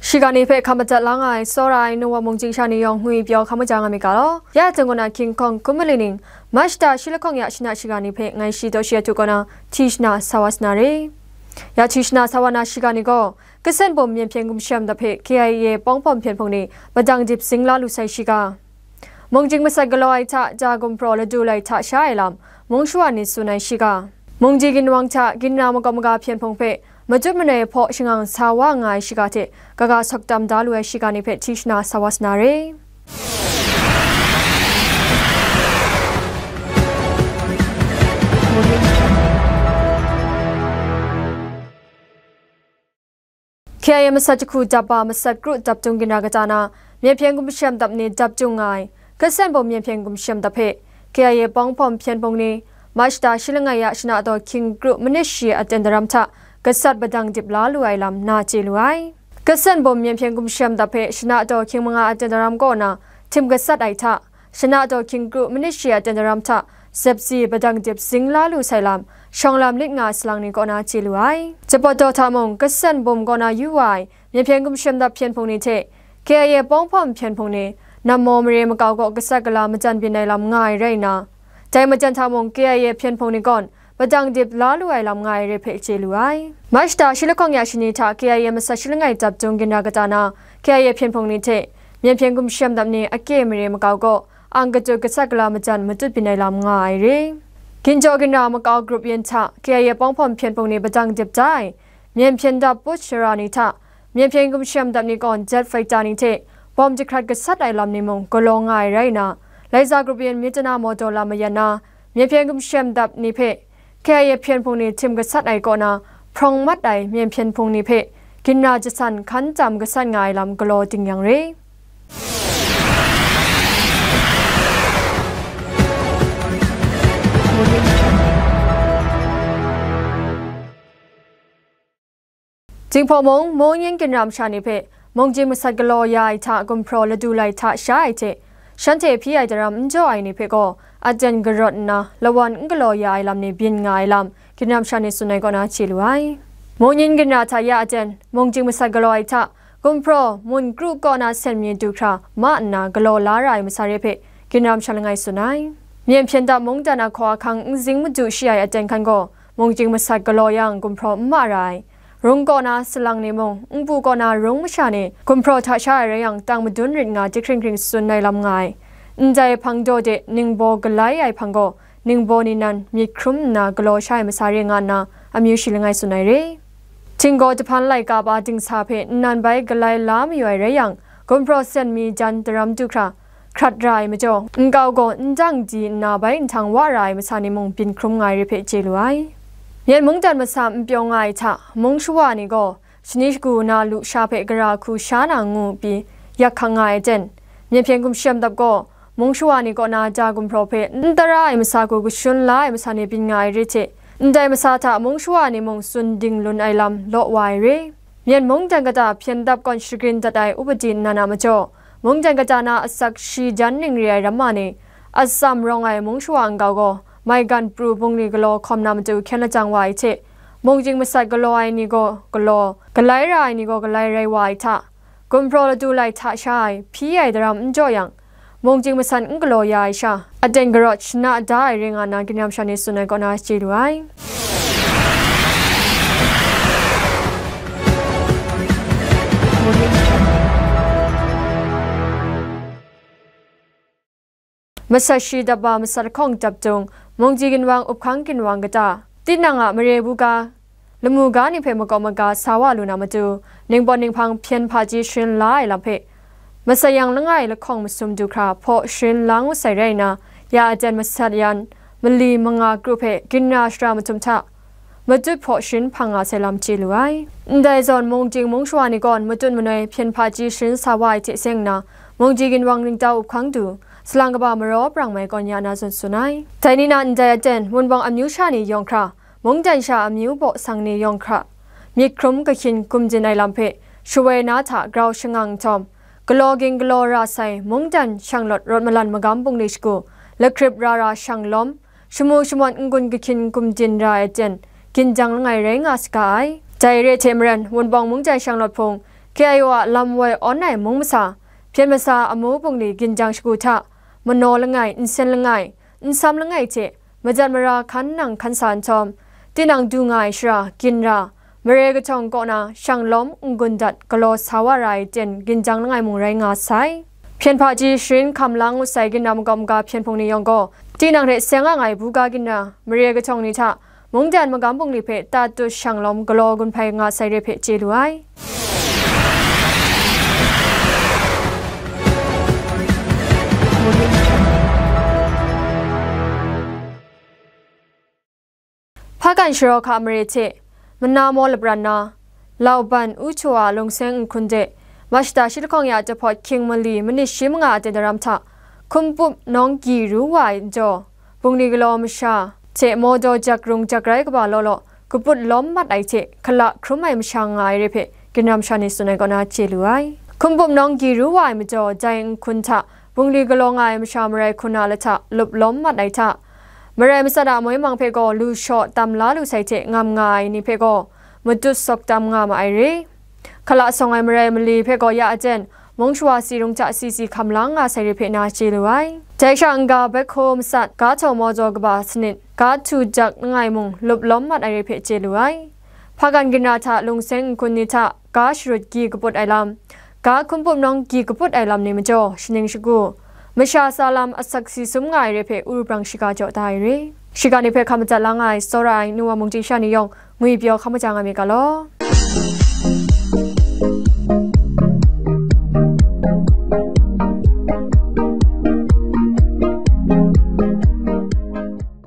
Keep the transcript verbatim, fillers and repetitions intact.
Shiga ni hpe hkam madat la nga ai, tsawra ai Nowa mung chying sha ni yawng ngwi pyaw hkam kaja nga myit ga law. Ya jang kaw na King Kong hkum mali ning, March da shi lahkawng ya shana shiga ni hpe ngai shi taw shi a htu kaw na hti shana sa wa sa na re. Ya hti shana sa wa na shiga ni gaw, Kasen bum myen hpyen gumshem dap hpe K I A pawng hpawm hpyen hpung ni madang dip zing la lu sai shiga. Mung chying masat galaw ai hta, ja gumhpraw ladu lai hta sha ai lam, mung shawa ni tsun ai shiga. Mungji ginwang hta ginra makawp maga hpyen hpung hpe matut manoi hpaw shangang sa wa nga ai shiga hte kaga sawk tam da lu ai shiga ni hpe hti shana sa wa sa na re. K I A masat jahku dap ba masat kru dap dung ginra kata na, myen hpyen gumshem dap ni dap dung nga ai, Kasen bum myen hpyen gumshem dap hpe, K I A pawng hpawm hpyen hpung ni, March da shi langai ya shana taw hkying kru manit shi aten daram hta gasat badang dip la lu ai lam na chye lu ai. Kasen bum myen hpyen gumshem dap hpe shana taw hkying manga aten daram kaw na htim gasat ai hta, shana taw hkying kru manit shi aten daram hta zepsi badang dip zing la lu sai lam, shawng lam lit nga salang ni kaw na chye lu ai. Japat daw hta mung, Kasen bum kaw na yu wa ai, myen hpyen gumshem dap hpyen hpung ni hte, K I A pawng hpawm hpyen hpung ni, nam maw mare makau kaw gasat gala majan byin ai lam nga ai rai nna, dai majan hta mung, K I A hpyen hpung ni gawn, badang dip la lu ai lam nga ai re hpe chye lu ai. March da shi lahkawng ya shani hta K I A masat shi langai dap dung ginra kata na, K I A hpyen hpung ni hte, myen hpyen gumshem dap ni akye mare makau kaw, ang katut gasat gala majan matut byin ai lam nga ai re. Ginjaw ginra makau grup yin hta K I A pawng hpawm hpyen hpung ni badang dip da ai, myen hpyen dap put shara ni hta, myen hpyen gumshem dap ni kawn jet fighter ni hte bawm jahkrat gasat ai lam ni mung galaw nga ai rai nna, Laiza grup yin Myitkyina mawtaw lam mayan na, myen hpyen gumshem dap ni hpe K I A hpyen hpung ni htim gasat ai kaw na, hprawng mat ai myen hpyen hpung ni hpe ginra jasan hkan tam gasat nga ai lam galaw ding yang re. Jinghpaw mung, mung yin ginra masha ni hpe mung chying masat galaw ya ai hta gumhpraw ladu lai hta sha ai hte, shanhte hpyi ai daram n jaw ai ni hpe gaw, aten garawt nna, lawan n galaw ya ai lam ni byin nga ai lam, ginra masha ni tsun ai kaw na chye lu ai. Mung yin ginra hta ya aten, mung chying masat galaw ai hta, gumhpraw, mun kru kaw na sen mi du hkra, ma nna galaw la ra ai masa re hpe, ginra masha langai tsun ai. Myen hpyen dap mungdan a hkaw ahkang n zing madu shi ai aten hkan gaw, mung chying masat galaw yang gumhpraw n ma ra ai. Rung kaw na salang ni mung, npu kaw na rung masha ni gumhpraw hta sha ai rai yang, tang madun rit nga jahkring hkring tsun ai lam nga ai. Ndai hpang daw de ningbaw galai ai hpang gaw, ningbaw ni nan myit hkrum nna galaw sha ai masa re nga nna, amyu shi langai tsun ai re. Htinggaw jahpan laika ba dingsa hpe nnan bai galai la mayu ai rai yang, gumhpraw sen mi jan daram du hkra, hkrat ra ai majaw, nkau gaw n dang di nna bai nhtang wa ra ai masa ni mung byin hkrum nga ai re hpe chye lu ai. Myen mungdan masam n pyaw nga ai hta, mung shawa ni gaw shani shagu na lu sha hpe gara hku sha na ngu pyi yak hkang nga ai ten, myen hpyen gumshem dap gaw, mung shawa ni kaw na ja gumhpraw hpe n tara ai masa hku kashun la ai masa ni byin nga ai re hte, ndai masa hta mung shawa ni mung tsun ding lun ai lam law wa ai re. Myen mungdan kata hpyen dap kawn shagrin dat ai upadi nnan a majaw, mungdan kata na asak shi jan ning re ai ramma ni, atsam rawng ai mung shawa nkau gaw, maigan pru bungli galaw hkawm na matu hkyen lajang wa ai hte, mung chying masat galaw ai ni gaw galaw, galai ra ai ni gaw galai rai wa ai hta, gumhpraw ladu lai hta sha ai, hpyi ai daram n jaw yang, mung chying masat n galaw ya ai sha, aten garawt shana da ai re nga nna, ginra masha ni tsun ai kaw na chye lu ai. Masat shi dap ba masat lahkawng dap dung, mungji ginwang, uphkang ginwang kata, tinang a mare buga, lamu ga ni hpe makawp maga sa wa lu na matu, ningpawt ninghpang hpyen hpaji sharin la ai lam hpe, masat yang langai lahkawng masum du hkra hpaw sharin la ngut sai rai nna, ya aten masat yan mali manga kru hpe ginra shara mahtum hta, matut hpaw sharin hpang nga sai lam chye lu ai. Ndai zawn mung chying mung shawa ni gawn matut manoi hpyen hpaji sharin sa wa ai hte seng nna, mungji ginwang ningtau uphkang du, salang kaba maraw brang mai kawn ya na zawn tsun ai. Dai ni na ndai aten, Wunpawng amyu sha ni yawng hkra, mungdan sha amyu baw sang ni yawng hkra, myit hkrum kahkyin gumdin ai lam hpe, shawoi na hta grau shangang nhtawm, galaw ging galaw ra sai, mungdan shanglawt rawt malan magam bungli shagu, lakrip ra ra shang lawm, shamu shamawt n-gun kahkyin gumdin ra ai ten, ginjang langai rai nga saga ai. Dai re hte maren, Wunpawng mungdan shanglawt hpung, K I O a lam woi awn ai mung masa, hpyen masa amu bungli ginjang shagu hta, manaw langai, nsen langai, nsam langai hte majat mara hkan nang hkan sa nhtawm, tinang du nga ai shara, ginra, mare kahtawng kaw na shang lawm n-gun dat galaw sa wa ra ai ten ginjang langai mung rai nga sai. Hpyen hpaji sharin hkam la ngut sai ginra makam ga hpyen hpung ni yawng gaw, tinang hte seng a nga ai buga ginra, mare kahtawng ni hta, mungdan magam bungli hpe tatut shang lawm galaw gun hpai nga sai re hpe chye lu ai. Hpagan sharaw hka mare hte, mana maw lapran na, Lauban u htaw a lungseng nhkun de, mashata shi lahkawng ya jahpawt hkying mali manit shi manga a ten daram hta, hkumpum nawng gyi ru wa ai majaw, bungli galaw masha hte mawdaw jak rung jak rai kaba law law, kaput lawm mat ai hte, hkala hkrum ai masha nga ai re hpe, ginram sha ni tsun ai kaw na chye lu ai. Hkumpum nawng gyi ru wa ai majaw, dai nhkun hta, bungli galaw nga ai masha marai hkun a lahta lup lawm mat ai hta, marai matsat a moi mang hpe gaw lu shaw tam la lu sai hte ngam nga ai ni hpe gaw matut sawk tam nga ma ai re. Hkala sawng ai marai mali hpe gaw ya aten, mung shawa si rung hta si si hkam la nga sai re hpe na chye lu ai. Dai sha n-ga bai hkaw matsat, ga htaw maw jaw kaba sanit, ga htu jak langai mung lup lawm mat ai re hpe chye lu ai. Hpagan ginra hta lungseng nhkun ni hta ga sharut gyi kaput ai lam, ga hkumpum nawng gyi kaput ai lam ni majaw, shaning shagu, masha sa lam asak si sum nga ai re hpe wur brang shiga jaw da ai re. Shiga ni hpe hkam matsat la nga ai tsawra ai nu wa mung ting sha ni yawng ngwi pyaw hkam maja nga myit ga law.